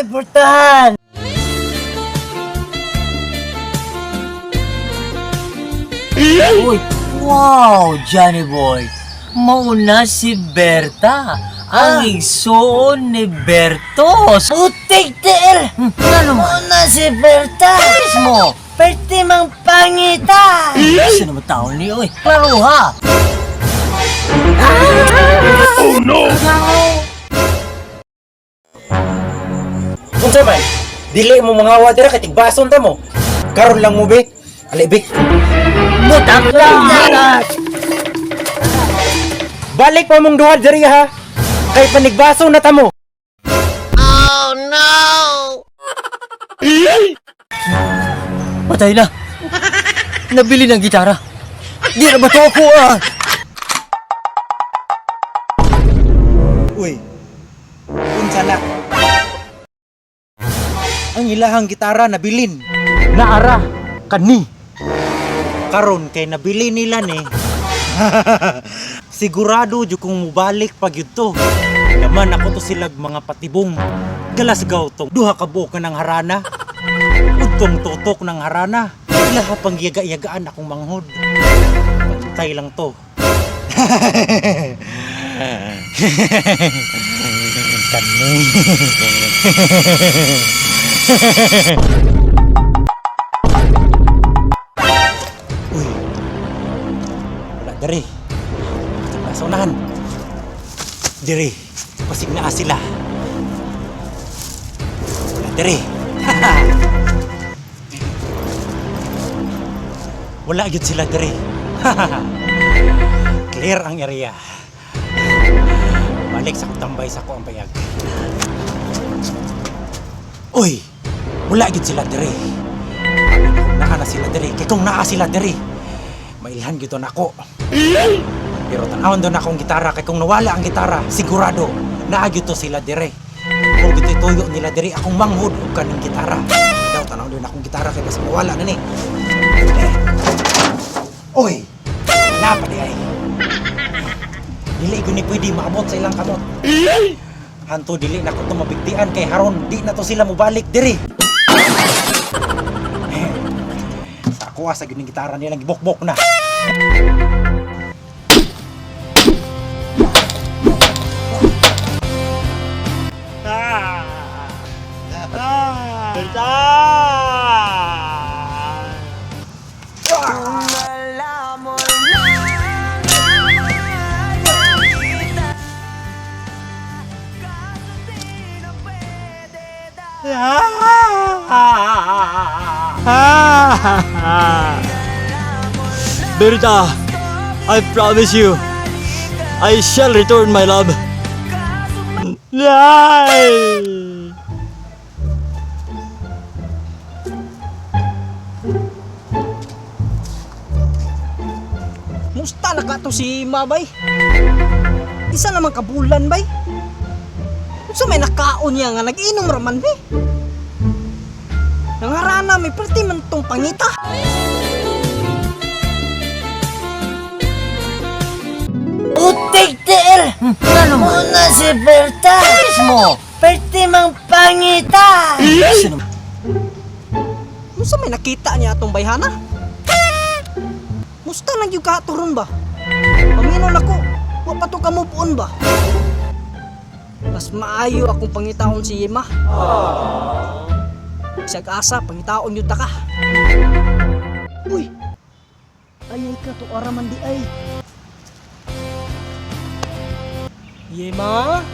Way portahan. Uy, wow, Johnny Boy. Mauna si Berta. Ang igsoon ni Berto. Putik tiil! Ano man? Una si Berta! Mismo. Pwede mang pangita! Sino naman tao niyo eh? Klaro ha! Unsa man? Dili mo mga dira kay tigbason ta mo. Karon lang mo be. Ali be. Butang lang! Balik pa mong duha diri ha. Kay panigbaso na ta mo. Patay na! Nabili ng gitara. Di na ba to ako ah? Uy. Unsa na? Ang ilahang gitara nabilin. Naara kani. Karon kay nabili nila ni. Sigurado jud kung mubalik pag yun to. Naman ako to silag mga patibong. Galasgaw tong duha ka buok ng harana. Udtong tutok ng harana. Ilaha pang yaga-yagaan akong manghod. Pantay lang to. Kani. Uy. Wala diri. Nasa unahan. Diri. Pasig naa sila. Wala diri. Wala gyud sila diri. Clear ang area. Balik sa tambay sa ko ang payag. Uy, wala gyud sila diri. Naa na sila diri. Kay kung naa sila diri, mailhan gyud to nako. Pero tan-awon doon akong gitara kay kung nawala ang gitara, sigurado naa gyud to sila diri. Kung gyud tuyo nila diri akong manghud og kaning gitara. Daw tan-awon doon akong gitara kay basta mawala na ni. Eh. Uy, naa pa di ay. Dili gyud ni pwede maabot sa ilang kamot. Hanto dili na ko to mabigtian kay haron di na to sila mobalik diri. Eh, sa ako sa gining gitara nilang gibokbok na. Berta, I promise you, I shall return my love. Ay! Musta na ka to si Mabay? Isa naman kabulan bay. Unsa may nakaon niya nga nag-inom raman be? Nangarana may perti man tong pangita. Putik tiil! Ano man? Una si Berta! Mismo. Pwede mang pangita! Sino Unsa may nakita niya atong bayhana? Musta nang gyud ka turon ba? Paminaw nako, wa pa to ka move on ba? Mas maayo akong pangitaon si Yema. Bisag asa pangitaon gyud ta ka. Uy. Ayay ka to araman di ay. Yema?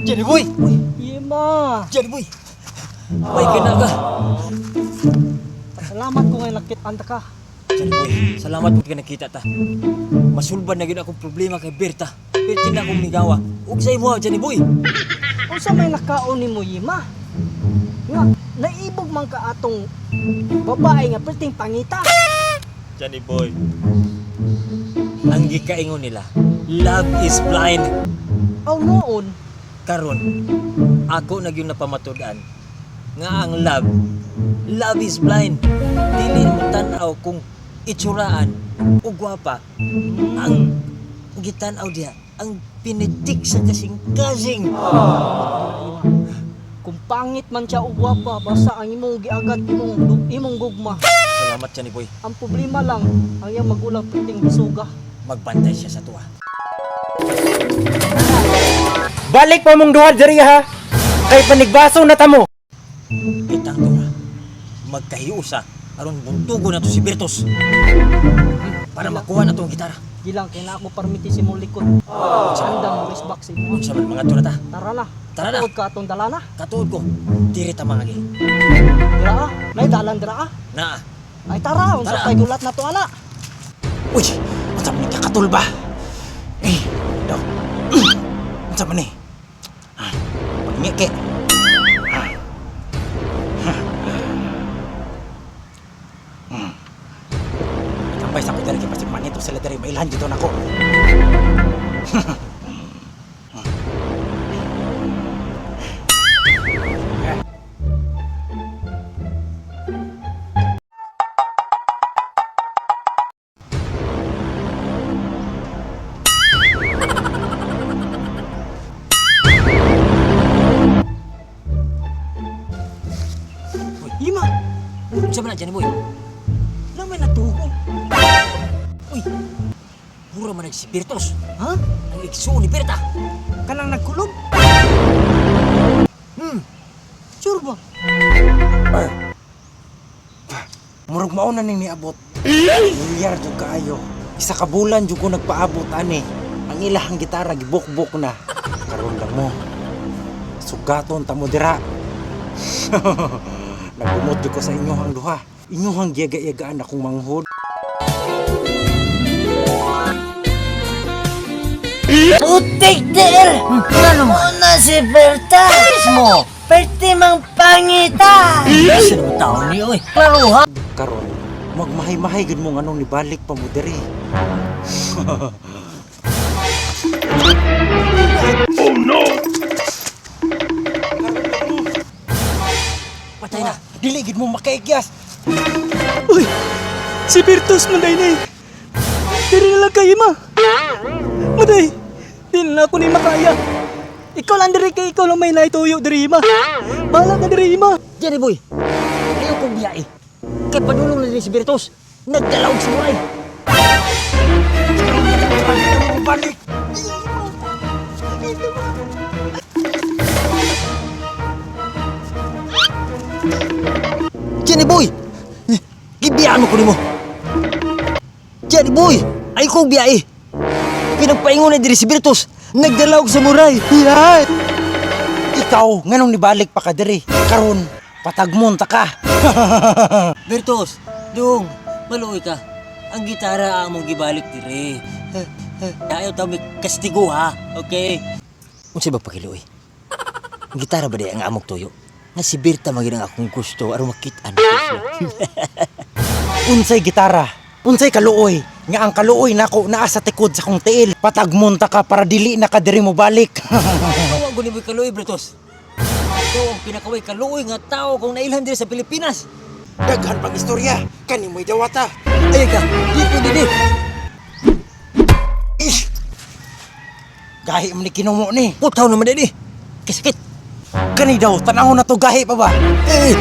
Johnny Boy! Uy, Yema. Johnny Boy! May ginaga. Salamat ko ngayon nakit-an ta ka. Johnny Boy, salamat mo nakita ta. Masulban na gyud akong problema kay Berta. Berta na akong migawa. Ug sa imo, Johnny Boy. Unsa may nakaon nimo Yema? Nga naibog man ka atong babae nga perting pangita. Johnny Boy. Ang gikaingon nila, love is blind. Aw noon, Karon, ako na gyud napamatud-an nga ang love, love is blind. Dili mo tan-aw kung itsuraan o gwapa. Ang gitan-aw diha, ang pinitik sa kasing-kasing. Kung pangit man siya o gwapa, basta ang imong giagad imong imong gugma. Salamat, Johnny Boy. Ang problema lang, ang iyang magulang piting bisuga. Magbantay siya sa tuwa. Balik pa mong duha diri ha. Kay panigbaso na tamo. Kitang duha. Magkahiusa aron buntugo na to si Bertos. Para makuha na to ang gitara. Gilang kay na ako permiti si mong likod. Andam mo back sa imo. Unsa man mga na ta. Tara na. Tara na. Tuod ka atong dala na. Katuod ko, diri ta mga gi. Dira ah. May dalan dira ah. Naa. Ay tara, unsa Tara. tay gulat na to ana. Uy, unsa man ni kakatol ba? Eh, daw. Unsa man ni? Ah, Pangike. Ah. Tambay sa ko diri kay pasig manito sila diri mailhan dito nako. Lima. Unsa man na Johnny Boy? Na may natugo. Uy. Mura man si Bertos. Ha? Ang igsuon ni Berta. Kanang nagkulob? Sure ba? Murag mao na ning niabot. Milyar jud kaayo. Isa ka bulan jud ko nagpaabot ani. Ang ilahang gitara gibukbok na. Karon lang mo. Sugaton ta mo dira. Nagumot jud ko sa inyohang duha. Inyohang giyaga-yagaan akong manghod. Putik tiil! Ano mo? na si Berta! Mismo! Pwede mang pangita! Isa naman tao niyo eh. Klaro ha. Karon, magmahay-mahay gud mo nganong nibalik pa mo diri. Patay na. Dili gid mo makaigyas. Uy! Si Virtus manday na eh. Diri na lang kayo ma. Maday! Di na ako ni makaya. Ikaw lang diri kay ikaw lang may naituyo diri ma. Bahala ka diri ma. Johnny Boy. Ayaw kong biyae. Kay padulong na din si Bertos. Nagdala og samurai. Balik. Johnny Boy! Gibiyaan mo ko nimo. Johnny Boy! Ay kong biyae. Pinagpaingon na diri si Bertos. Nagdala og samurai. Yan! Ikaw nganong nibalik pa ka diri. Karon, patagmon ta ka. Bertos, dong, maluoy ka. Ang gitara ang among gibalik dire. Ayaw ta may kastigo ha. Okay. Unsa ba pakiluoy? Ang gitara ba di ang amok tuyo? Nga si Berta magin ang akong gusto aron makit-an ko siya. Unsay gitara, unsay kaluoy, nga ang kaluoy nako naa sa tikod sa kong tiil. Patagmon ta ka para dili na ka diri mo balik. Ikaw ang guni mo kaluoy, Bertos. Ikaw ang pinakaway kaluoy nga tao kung nailhan dire sa Pilipinas. Daghan pang istorya, kani mo'y dawata. Ay ka, di po dili. Ish! Gahi man ni kinumo ni. Putaw naman dili. Kasakit. Kani daw, tanaw na to gahi pa ba? Eh,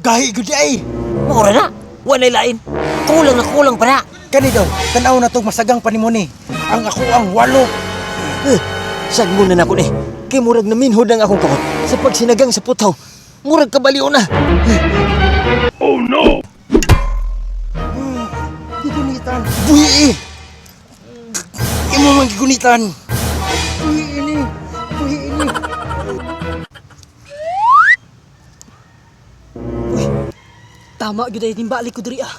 Gahi gud ay. maura na. Walay lain. Kulang na kulang pa na. Kani daw, tanaw na to masagang pa nimo ni. Ang ako ang walo. Eh, sagmo na nako ni. Kay murag naminhod ang akong kamot sa pagsinagang sa putaw. Murag kabaliw na. Gigunitan. Buhi eh. Imo man gigunitan. Buhi ini. Buhi ini. Tama gyud ay timbalik ko diri ah.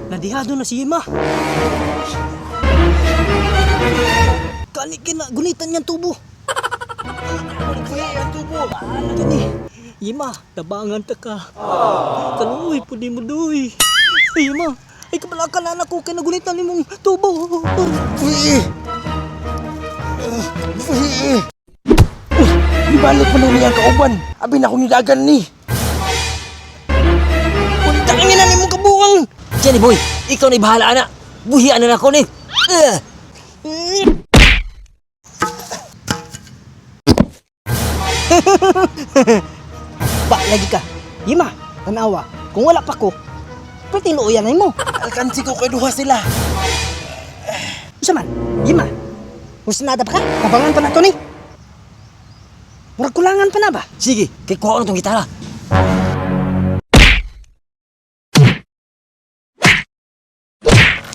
Nadihado na si Ima. Kani kina gunitan niyang tubo. Buhi ang tubo. Kani Ima, tabangan ta ka. Kaluoy pud mo doy. Ay Ima, ay kabalakan na anak ko kay nagunitan nimong tubo. Buhi. Buhi. Uy, ibalik man ni ang kauban. Abi na akong nidagan ni. Untangin na nimong kabuang. Johnny boy, ikaw na bahala ana. Buhian na nako ni. Eh. Ba, lagi ka. Yima, tanawa. Kung wala pa ko, pwede luoyan na mo. Alkansi ko kay duha sila. Unsa man? Yima. Husnada pa ka? Kabangan pa na to ni. Murag kulangan pa na ba? Sige, kay kuha na tong gitara.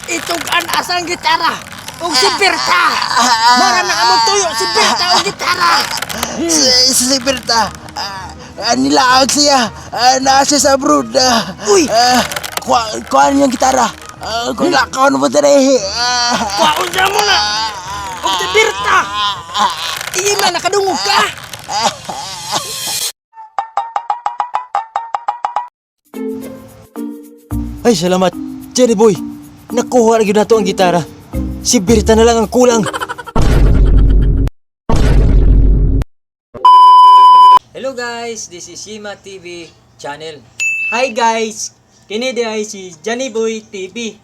Itugan asang gitara ug si Berta. Mara na among tuyo si Berta og gitara. Si Berta, nilaag siya. Naa siya sa abroad. Uy! Kuha niyang gitara. Kung lakaw na mo dere. Kwaon sa mo na. Ug si Berta. Yima, nakadungog ka. Ay, salamat. Jerry Boy, nakuha na gyud nato ang gitara. Si Berta na lang ang kulang. Hello guys, this is Yima TV channel. Hi guys, kini di ay si Johnny Boy TV.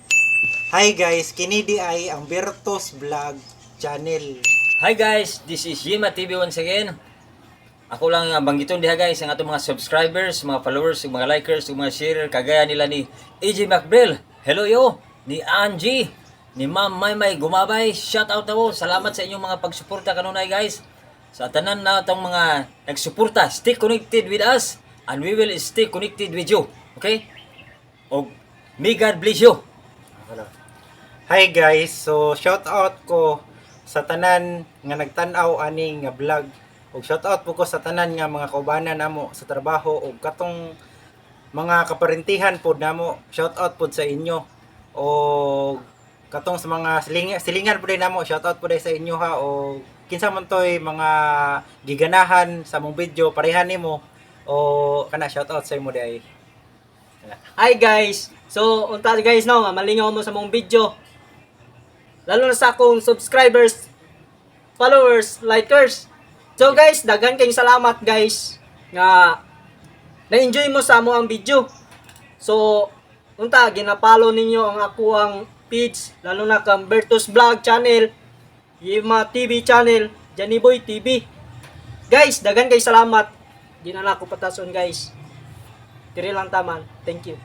Hi guys, kini di ay ang Bertos Vlog Channel. Hi guys, this is Yima TV once again. Ako lang ang banggiton diha guys ang atong mga subscribers, mga followers, ug mga likers, ug mga sharer kagaya nila ni AJ McBrill. Hello yo, ni Angie, ni Ma'am Maymay Gumabay. Shout out na po. Salamat sa inyong mga pagsuporta kanunay guys. Sa tanan na atong mga nagsuporta, stay connected with us and we will stay connected with you. Okay? Og may God bless you. Hi guys, so shout out ko sa tanan nga nagtan-aw ani nga vlog. Ug shout out po ko sa tanan nga mga kaubanan namo sa trabaho ug katong mga kaparentihan pod namo. Shout out pod sa inyo. O katong sa mga silingan pod namo, shout out pod sa inyo ha o kinsa man toy mga giganahan sa mong video parehan nimo o kana shout out sa imo day. Hi guys. So unta guys no, nga malingaw mo sa mong video. Lalo na sa akong subscribers, followers, likers. So guys, daghan kayong salamat guys nga na-enjoy mo sa amo ang video. So unta ginapalo ninyo ang ako ang page lalo na kang Bertus Vlog channel, Yema TV channel, Johnny Boy TV. Guys, daghan kay salamat. Di na na ako patason guys. Diri lang taman. Thank you.